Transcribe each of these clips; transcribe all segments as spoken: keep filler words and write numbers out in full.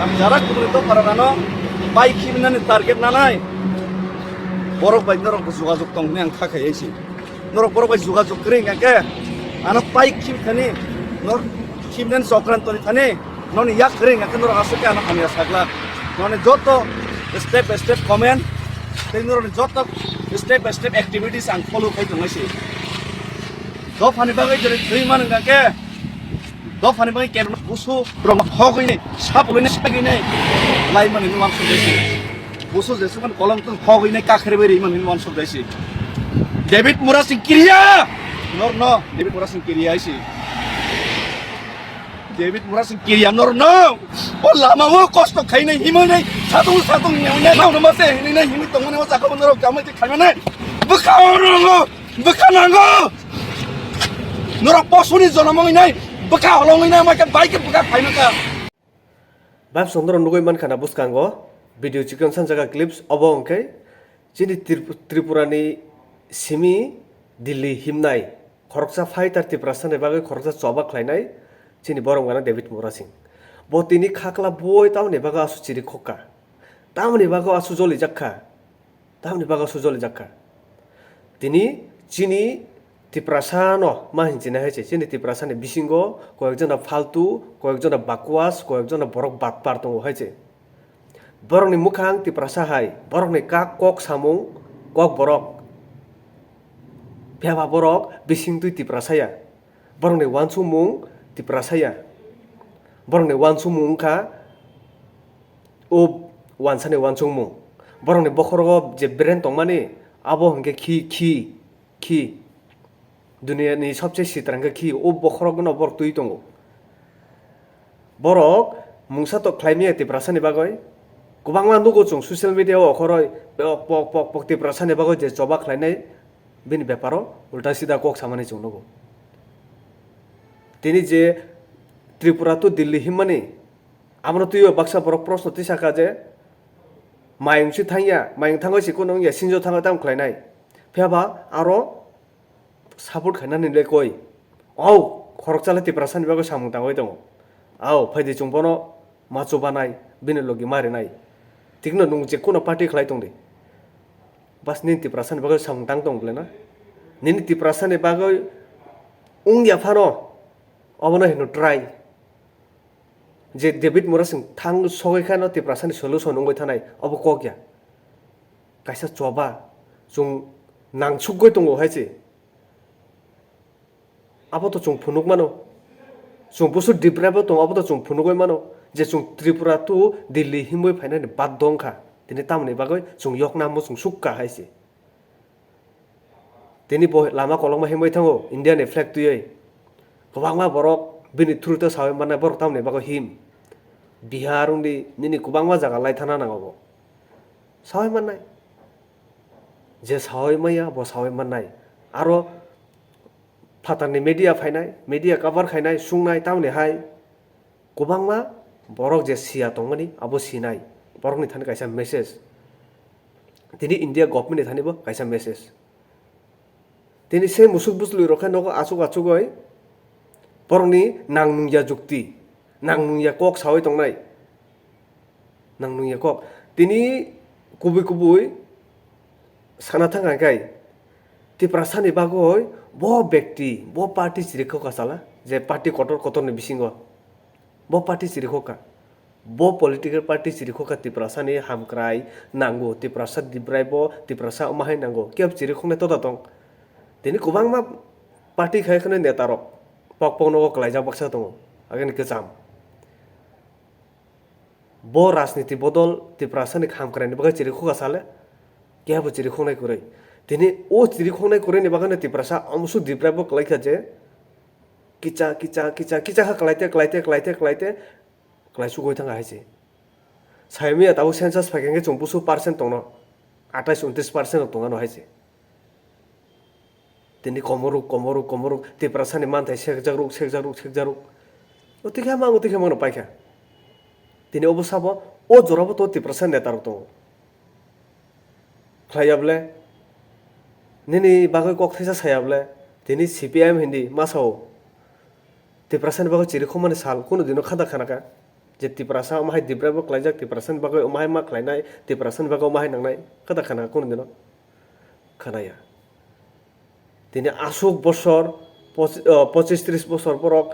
Ang jara kubuni dophara nano pai khibinani target nanai. Borok bai norok bo jogajog tong hwnwi ang kha khai si. Norok borok bai jogajog kwrwi hwnkha khe ano pai khibithani nor khibinani chokrantoni thani noni yak kwrwi hwnkha khe norok aswk khe ano hamya saglak. Noni joto step by step comment tei norokni joto step by step activities ang follow khai tongnai si. Dophani bagwi jori thwi man hwnkha khe dophani bagwi kebengno busu rok hogwi nai sapulwi nai sagwi nai lai mani nung ang sugwi si. Busu jesukhan kolong tong hogwi nai kakhre bai ri mani nung ang sugwi si. David Murasing kiriya. Nor no David Murasing kiriya si. David Murasing kiriya nor no. O lama o kosto khainai himoi nai satung satung nai nai nai nai himoi tongmani o jaga norok kamai khaimani. Bwkha o rongo. Bwkha nango. Norok posuni jonom wngwi nai, bwkha holong wngwi nai, maikhe bai khe bwkha phaino kha. Bap songdoro nugwi mankha na bwskango video chikon sanjaka clips obo hwnkhe chini Trip-, Tripura ni simi Delhi himnai khoroksa fighter Tiprasa ni bagwi khoroksa choba khlainai chini borok gana David Murasing. Bo tini khakla boi tamoni bagwi asu chiri khokha. Tamoni bagwi asu jolijak kha. Tamoni bagwi asu jolijak kha. Tini chini Tiprasa no ma hinchina hai se, chini Tiprasa ni bisingo koyekjona faltu, koyekjona bakwas, koyekjona borok batpar tongo hai se. Borokni mwkhang Tiprasa hai, borokni kak kok samung kok borok. Phiya ba borok bisingtwi Tiprasa ya. Borokni uansukmung Tiprasa ya. Borokni uansukmung wngkha o wansani uansukmung. Borokni bokhorogo je brain tongmani, abo hwnkhe khi, khi, khi. Duniani sobse sitrang khe khi, o bokhorokno borok twi tongo. Borok mungsa tok khlai maya Tiprasani bagwi. Kwbangma nugo chwng social media o okhoroi pok, pok, pok, pok Tiprasani bagwi je choba khlainai, bini beparo ulta sida kok samani chwng nugo. Tini je Tripura to Delhi himmani, abono twiwi baksa borok proshno tisa kha je, mayung si thangya, mayung thangwi si kunu wngya, sinjo thangwi tamo khlainai. Phiya ba aro support khainani le koi. Au, khoroksa le Tiprasani bagwi samung tangwi tongo. Au, phaidi chwng bono ma chubanai, bini logi ma rinai. Tikno nwng je kuno party khlai tongdi. Bas nini Tiprasani bagwi samung tang tong bwlai na? Nini Tiprasani bagwi wngya phano, obono hino try. Je David Murasing thang sogwi kheno Tiprasani solution wngwi thanai, obo kok ya. Kaisa choba chwng nangsukgwi tongo hai se. Abo to chwng phunuk mano. Chwng busu deprive o tongo, abo to chwng phunugwi mano. Je chwng Tripura to Delhi himwi phainani baddo wngkha. Tini tamoni bagwi chwng yokna amo chwng sukha hai se. Tini bo lama kolokma himwi thango, India ni flag twiwi. Kwbangma borok bini through to sawi mannai, borok tamoni bagwi him. Bihar wngdi, nini kwbangma jaga lai thana nango bo. Sawi mannai. Je sawi maya, bo sawi mannai. Aro phatarni media phainai, media cover khainai, sungnai, tamoni hai kwbangma borok je siya tongmani, abo sinai. Borokni thani kaisa message. Tini India government ni thani bo kaisa message. Tini se musuk bwswlwi rok khe nogo achuk achugwi borokni nang nungya jukti, nang nungya kok sawi tongnai. Nang nungya kok. Tini kubui kubui sana thang hai khai Tiprasani bagwi bo bekti, bo party chirikhok asala, je party kotor kotorni bisingo bo party chirikhok kha. Bo political party chirikhok kha Tiprasani hamkrai nango, Tiprasa dibrai bo, Tiprasa omo hai nango. Kebo chirikhoknai tota tong. Tini kwbangma party khai kheno neta rok pok pok nogo kwlaijak baksa tongo. Agini kwcham. Bo rajniti bodol Tiprasani hamkraini bagwi chirikhok asale, kebo chirikhoknai kwrwi. Tini o chirikhoknai kwrwini bagwino Tiprasa omosu dibrai bo kwlaikha je, kicha, kicha, kicha, kicha kha kwlaite, kwlaite, kwlaite, kwlaite, kwlaisugwi thangkha hai se. Saimanya tabuk census phaikha hwnkhe chwng busu percent tongno, atais untris percent rok tongano hai se. Tini komorok, komorok, komorok, Tiprasani manthai sekjakrok, sekjakrok, sekjakrok. O tikhe mang, o tikhe mangno paikha. Tini obo sabo, o jorabo to Tiprasa netarok tongo. Khlaiya bwle, nini bagwi kok thaisa saya bwle, tini C P I M hindi masa o. Tiprasani bagwi chirikhokmani sal kunu dino khada khanakha. Je Tiprasa omo hai develop bo khlaijak, Tiprasani bagwi omo hai ma khlainai, Tiprasani bagwi omo hai nangnai, kwta khana kunu dino? Khanaya. Tini aswk bosor, poch-, o, pochis tris bosor borok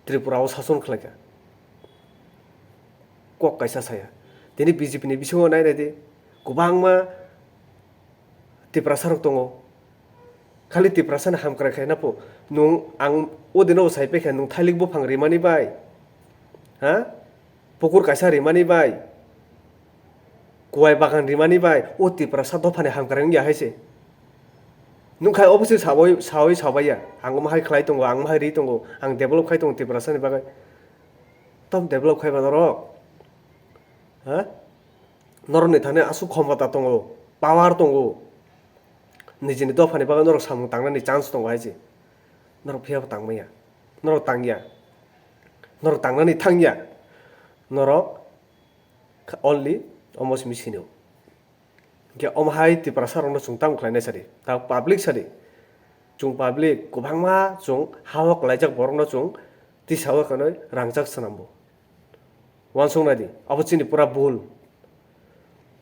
Tripura o sason khlaikha. Kok kaisa saya. Tini B J P ni bisingo nai naidi, kwbangma Tiprasa rok tongo. Khali Tiprasa ni hamkrai khaina po. Nung ang o dino bo sai paikha, nung thailik buphang rimani bai. Ha? Pukur kaisa rimani bai. Kuwai bagan rimani bai. O Tiprasa dophani hamkrai wngya hai se. Nung khai obo se sawi, sawi sabaiya. Ang omo hai khlai tongo, ang omo hai ri tongo, ang develop khai tongo Tiprasa ni bagwi. Tom develop khai ba norok? Ha? Norok ni thani aswk khomota tongo, power tongo. Nijini dophani bagwi norok samung tangnani chance tongo hai se. Norok phiya bo tangmaya. Norok tangya. Norok tangnani thangya. Norok only omo simi sinio. Hingke omo hai Tiprasa rokno chwng tamo khlainai sadi. Ta public sadi. Chwng public kwbangma chwng ha o kwlaijak borokno chwng tisao kwnwi rangchak swnambo. Uansuk nai di, abo chini pura bul.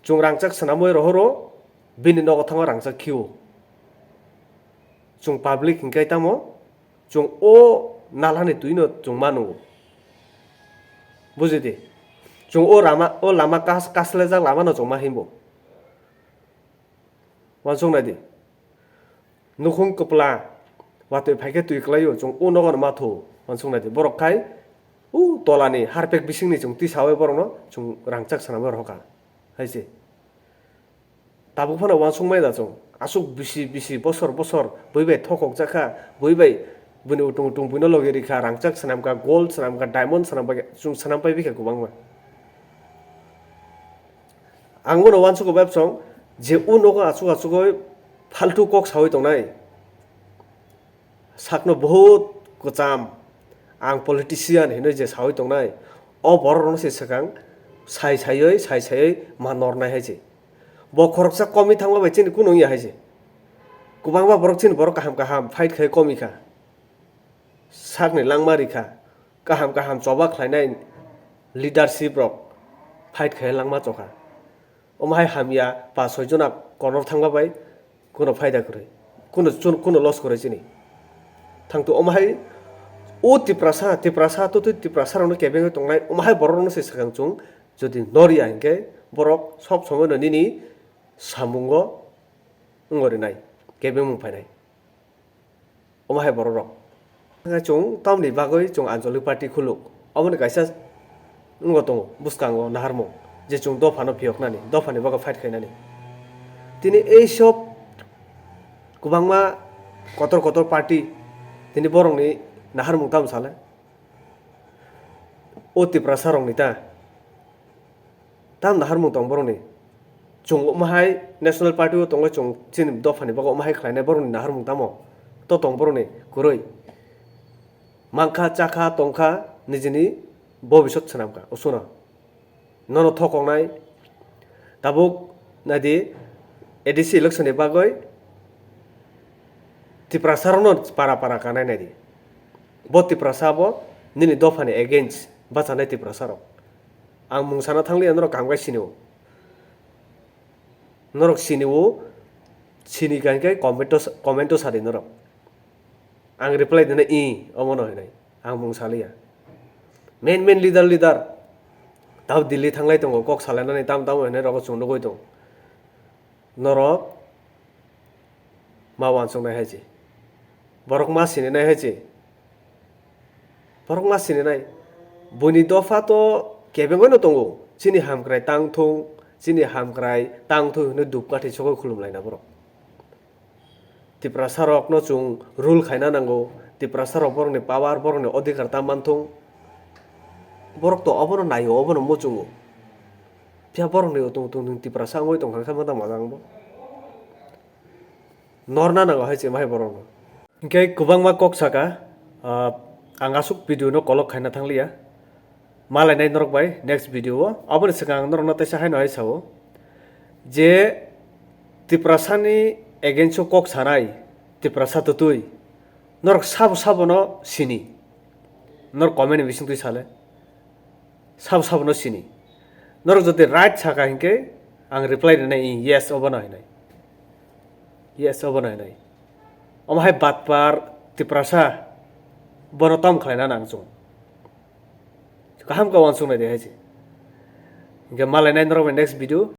Chwng rangchak swnamwi rohoro bini nogo thango rangchak khio. Chwng public hingke tamo chwng o nalani twino chwng ma nungo. Buji di, chwng o rama, o lama kas-, kaslejak lamano chwng ma himbo. Uansuk nai di. Nukhung kwpla watwi phaikhe twi kwlaio, chwng o nogo ma thu, uansuk nai di. Borok khai o tolani harpek bisingni chwng tisawi borokno chwng rangchak swnamwi rohorkha hai se. Tabuk phano uansuk mai da chwng. Aswk bisi bisi bosor bosor bui bai thokok jakha, bui bai buini utung utung buino logi rikha, rangchak swnamkha, gold swnamkha, diamond swnamkha, chwng swnam pai bikha kwbangma. Ang bono uansukgo bai bwsong je o nogo achuk achugoi faltu kok sawi tongnai. Sakno bahut kwcham, ang politician hinwi je sawi tongnai, o borok rokno se swkang sai saiwi, sai saiwi ma nornai hai se. Bo khoroksa komi thangma bai chini kunu wngya hai se. Kwbangma borok chini borok kaham kaham fight khai komi kha. Sakni langma rikha. Kaham kaham choba khlainai leadership rok fight khai langma chokha. Omo hai hamya pa soi jona konor thangma bai kuno phaida kwrwi, kuno chun-, kuno loss kwrwi chini. Thangtu omo hai o Tiprasa, Tiprasa, totwi Tiprasa rokno kebengwi tongnai, omo hai borok rokno se swkang chwng jodi noriya hinkhe borok sob somoi no nini samungo wngwi rwnai, kebengmung phainai. Omo hai borok rok. Hwnkhai chwng tamni bagwi chwng Anjali party khuluk? Omoni kaisa wngwi tongo bwskango naharmung, je chwng dophano phiyoknani, dophani bagwi fight khainani. Tini ei sob kwbangma kotor kotor party tini borokni naharmung tamo sale? O Tiprasa rokni ta? Tam naharmung tong borokni? Chwng omo hai National Party o tongwi chwng chini dophani bagwi omo hai khlainai borokni naharmung tamo? To tong borokni kwrwi. Mankha, chakha, tongkha, nijini bobisot swnamkha, usuno. Nono thokoknai. Tabuk naidi, A D C election ni bagwi Tiprasa rokno para para kanai naidi. Bo Tiprasa bo nini dophani against bachanai Tiprasa rok. Ang mung sana thangliya, norok kaham khe sinio. Norok sinio, sini kha hwnkhe comment o, comment o sadi norok. Ang reply dina, "I, omono," hinai. Ang mung saliya. Main, main leader, leader. Tamo Delhi thanglai tongo, kok salainani tam tamo hinai rogo chwng nugwi tongo. Norok ma uansuknai hai se. Borok ma sininai hai se. Borok ma sininai. Buini dopha to kebengwi no tongo. Chini hamkrai tang thung, chini hamkrai tang thung hinwi dupkathi sogwi khulumlaina borok. Tiprasa rokno chwng rule khaina nango. Tiprasa rok borokni power, borokni odhikar ta manthung. Borok to obono naio, obono muchungo. Phiya borokni utung utung Tiprasa wngwi tongkha khe ma tamo jang bo. Norna nango hai se mai borokno. Hinkhe kwbangma kok saka, ah, ang aswk video no kolok khaina thangliya. Malainai norok bai next video o. Aboni swkang ang norokno teisa haino hai sao je Tiprasani against o kok sanai, Tiprasa twtwi norok sabo sabono sini. Norok comment ni bisingtwi sale. Sabo sabo no sini. Norok jodi right saka hinkhe ang reply rinai, "Yes, obo no hinai. Yes, obo no hinai." Omo hai batpar Tiprasa bono tom khlaina nang chung. Kaham ka wansuk nai de hai se. Hinkhe malai nai norok bai next video.